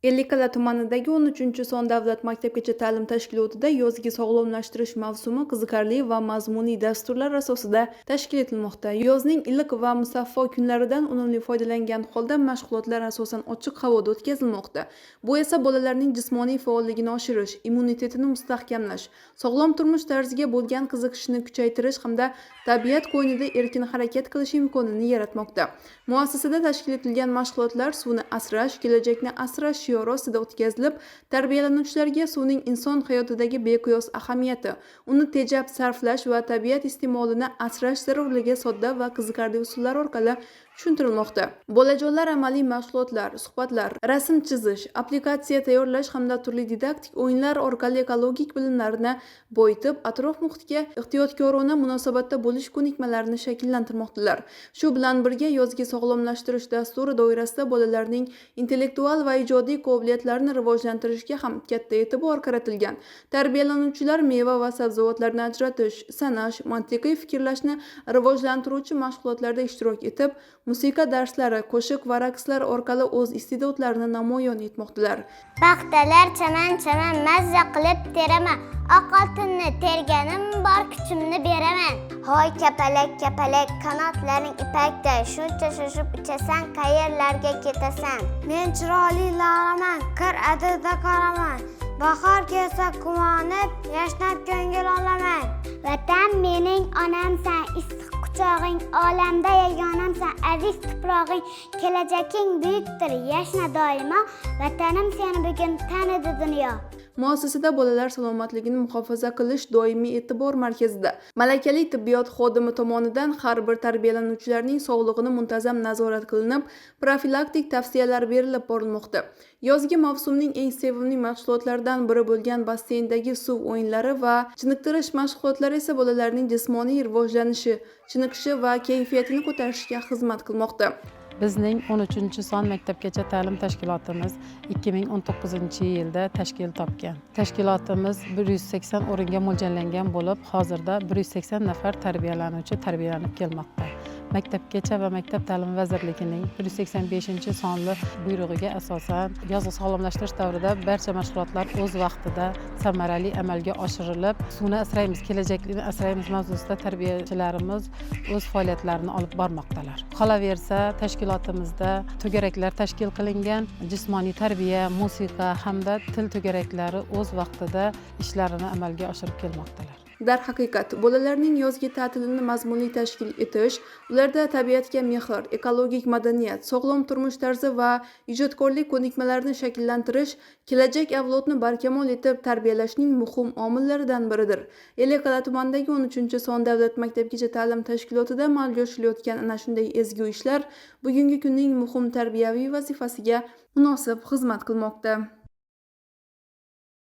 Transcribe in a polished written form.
Ellikqal'a tumanidagi 13-son davlat maktabgacha ta'lim tashkilotida yozgi sog'lomlashtirish mavsumi qiziqarli va mazmunli dasturlar asosida tashkil etilmoqda. Yozning iliq va musaffo kunlaridan unumli foydalangan holda mashg'ulotlar asosan ochiq havoda o'tkazilmoqda. Bu esa bolalarning jismoniy faolligini oshirish, immunitetini mustahkamlash, sog'lom turmush tarziga bo'lgan qiziqishini kuchaytirish hamda tabiat qo'ynida erkin harakat qilish imkonini yaratmoqda. Muassasada tashkil etilgan mashg'ulotlar suvni asrash, kelajakni asrash shiori ostida o'tkazilib, tarbiyalanuvchilarga suvning inson hayotidagi beqiyos ahamiyati, uni tejab sarflash va tabiat iste'molini asrash zarurligi sodda va qiziqarli usullar orqali tushuntirilmoqda. Bolajonlar amaliy mashg'ulotlar, suhbatlar, rasm chizish, applikatsiya tayyorlash hamda turli didaktik o'yinlar orqali ekologik bilimlarini boyitib, atrof muhitga ehtiyotkorona munosabatda bo'lish ko'nikmalarini shakllantirmoqdalar. Shu bilan birga yozgi sog'lomlashtirish dasturi doirasida bolalarning intellektual va ijodiy qobiliyatlarini rivojlantirishga ham katta e'tibor qaratilgan. Tarbiyalanuvchilar meva va sabzavotlarni ajratish, sanash, mantiqiy fikrlashni rivojlantiruvchi mashg'ulotlarda ishtirok etib, musiqa darslari, qo'shiq va raqslar orqali o'z iste'dodlarini namoyon etmoqdalar. Paxtalar chaman chaman, mazza qilib teraman. Oq oltinni terganim bor, kuchimni beraman. Hoy kapalak, kapalak, qanotlaring ipakday, shuncha shoshib uchasan, qayerlarga ketasan? Men chiroyli lalaman, qir atirda qoraman. Bahor kelsa quvonib, yashnab ko'ngil olaman. Vatan mening onamsan, issiq quchog'ing olamda yagonamsan, aziz tuprog'ing kelajaging buyukdir, yashna doimo. Vatanim seni bugun tanidi dunyo. Muassasada bolalar salomatligini muhofaza qilish doimiy e'tibor markazida. Malakali tibbiyot xodimi tomonidan har bir tarbiyalanuvchilarning sog'lig'ini muntazam nazorat qilinib, profilaktik tavsiyalar berilib borilmoqda. Yozgi mavsumning eng sevimli mashg'ulotlaridan biri bo'lgan basseyndagi suv o'yinlari va chiniqtirish mashg'ulotlari esa bolalarning jismoniy rivojlanishi, chiniqishi va kayfiyatini ko'tarishga xizmat qilmoqda. Bizning 13-son maktabgacha ta'lim tashkilotimiz 2019-yilda tashkil topgan. Tashkilotimiz 180 o'ringa mo'ljallangan bo'lib, hozirda 180 nafar tarbiyalanuvchi tarbiyalanib kelmoqda. Maktabgacha va maktab ta'limi vazirligining 185-sonli buyrug'iga asosan yozgi sog'lomlashtirish davrida barcha mashg'ulotlar o'z vaqtida samarali amalga oshirilib, suvni asraymiz, kelajakni asraymiz mavzusida tarbiyachilarimiz o'z faoliyatlarini olib bormoqdalar. Qolaversa, tashkilotimizda to'garaklar tashkil qilingan, jismoniy tarbiya, musiqa hamda til to'garaklari o'z vaqtida ishlarini amalga oshirib kelmoqdalar. Darhaqiqat, bolalarning yozgi ta'tilini mazmunli tashkil etish, ularda tabiatga mehr, ekologik madaniyat, sog'lom turmush tarzi va ijodkorlik ko'nikmalarini shakllantirish kelajak avlodni barkamol etib tarbiyalashning muhim omillaridan biridir. Ellikqal'a tumanidagi 13-son davlat maktabgacha ta'lim tashkilotida amalga oshirilayotgan ana shunday ezgu ishlar bugungi kunning muhim tarbiyaviy vazifasiga munosib xizmat qilmoqda.